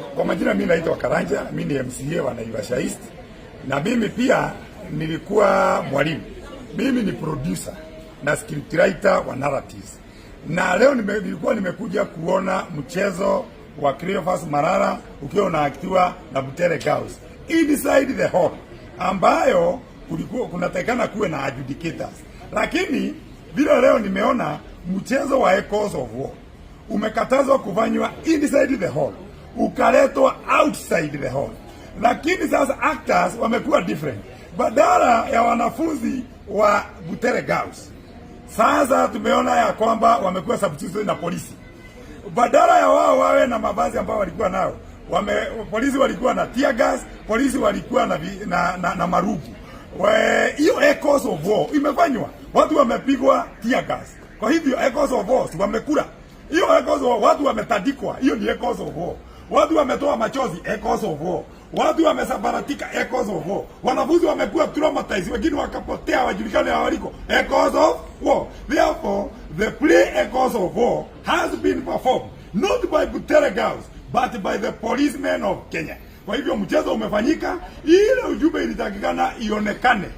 Kwa majina mimi naitwa Karanja, mimi ni MCA wa Naivasha East na mimi pia nilikuwa mwalimu. Mimi ni producer na scriptwriter wa narratives. Na leo nilikuwa nimekuja kuona mchezo wa Cleophas Malala ukiwa unaactiwa na Butere Girls inside the hall, ambayo kulikuwa kunatakikana kuwe na adjudicators, lakini vile leo nimeona mchezo wa Echoes of War umekatazwa kufanywa inside the hall, ukaletwa outside the hall. Lakini sasa actors wamekuwa different, badala ya wanafunzi wa Butere Girls, sasa tumeona ya kwamba wamekuwa substituted na polisi. Badala ya wao wawe na mavazi ambayo walikuwa nayo, polisi walikuwa na tear gas, polisi walikuwa na marungu. Hiyo Echoes of War imefanywa, watu wamepigwa tear gas. Kwa hivyo Echoes of War si wamekula hiyo Echoes of War, watu wametandikwa, hiyo ni Echoes of War. Watu wametoa machozi, Echoes of War. Watu wamesambaratika, Echoes of War. Wanafunzi wamekuwa traumatized, wengine wakapotea, wajulikane hawaliko, Echoes of War. Therefore, the play Echoes of War has been performed not by Butere Girls but by the policemen of Kenya. Kwa hivyo mchezo umefanyika, ile ujumbe ilitakikana ionekane.